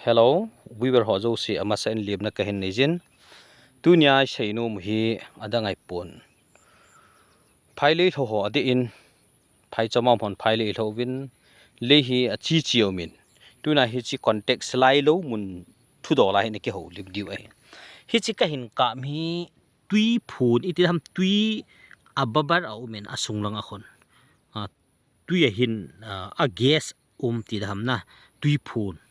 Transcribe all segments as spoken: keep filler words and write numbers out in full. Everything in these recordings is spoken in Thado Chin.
Hello, viewer ho jouse amasa in lemna kahin neijin. Tunia isei nom u hi adang ahipon. Phai lei lho ho adeh in, phai chomam hon phai lei lho uvin, lei hi achi chi umin. Tuna hiche context lai lou mun thudol a hin akihoulim diu ahi. Hiche kahin kap hi twi phun iti ham, twi a bubble a umin asung lang a khun. A, twi a hin, a, a gas um ti da ham na, twi phun.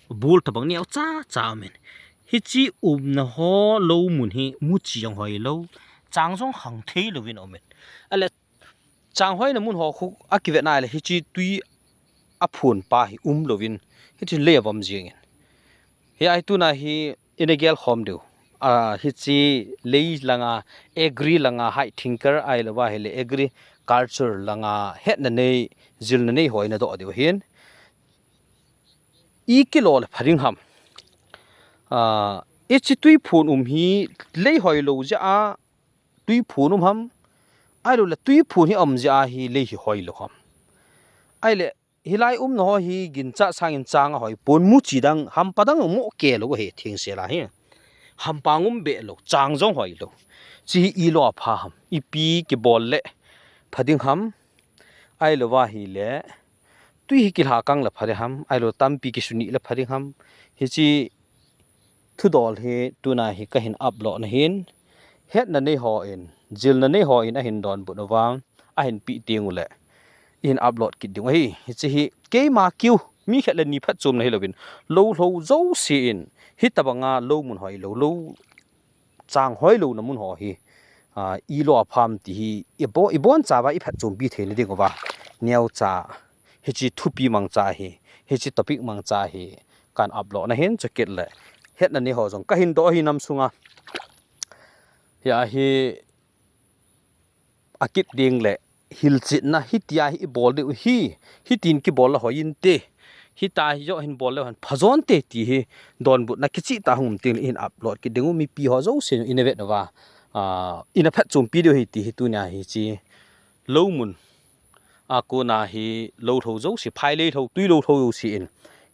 Bul tabang neo cha cha umin. Hiche umna ho lou mun hi muchi jong hoi lou, chang jong khang thei louvin umin. Ale chang hoina mun ho khu akivet na le hiche twi a phun pa hi um louvin, hiche lei avom jingin. Hiche tuna hi ina gel khom diu. A, hiche lei langa, agri langa, high thinker ahilouva hile agriculture langa hetna nei, jilna nei ho ina doh diu ahin. I kilo le pha ding ham. A, hiche twi phun um hi lei hoi lou jeh a twi phun um ham. Ahilou le twi phun hi um jeh a hi lei hi hoi lou ham. Ahile hilai umna ho hi ginchat sangin chang ahoi pon, muchi dang, hampa dang mo ke lou ahi, thengsel a hi. Hampa um be lou, chang jong hoi lou. Hiche hi ilo a pha ham, ipi kibol le pha ding ham, ahilouva hile twi hi kilha kang le pha ding ham, ahilou tampi kisu ni le pha ding ham. Hiche thudol hi tuna hi kahin upload na hin, hetna nei hon, jilna nei hon ahin donbut uva, ahin peh teng ule ihin upload kit ding ahi. Hiche hi keima keu, mi khat le ni phatchomna hilouvin, lou lho jouse in hitabanga lou mun hoi lou, lou chang hoi louna mun ho hi, a, ilo a pha ham ti hi ibo, ibonchauva iphatchompi theina diuva neocha hiche thupi mangcha hi, hiche topic mangcha hi kahin upload na hin, chukit le hetna nei ho jong kahin doh ahi nam sunga. Hiche hi akit ding le hilchetna hitia hi ibol diu hi, hitin kibol le hoi inte, hitia hi joh hin bol le hon pha jonte ti hi donbutna kicheh tah hung um teng le ihin upload kit ding u, mipi ho jouse ina vet uva, a, ina phatchompi diu ahi ti hi tunia hiche lou mun a kona hi lou lho jouse, phai lei lho, twi lou lho jouse in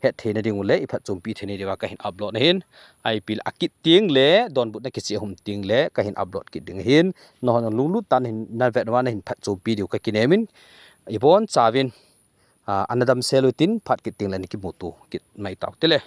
het theina diu le iphatchompi theina diuva kahin upload na hin, ipi le akit teng le donbutna kicheh hung um teng le kahin upload kit ding ahin, nahon lunglut tah in nahin, navet uva nahin phatchompi diu kakinem in, ibonchauvin, a, ana damsel utin, phat kit teng le nakimuto kit mai tau tile.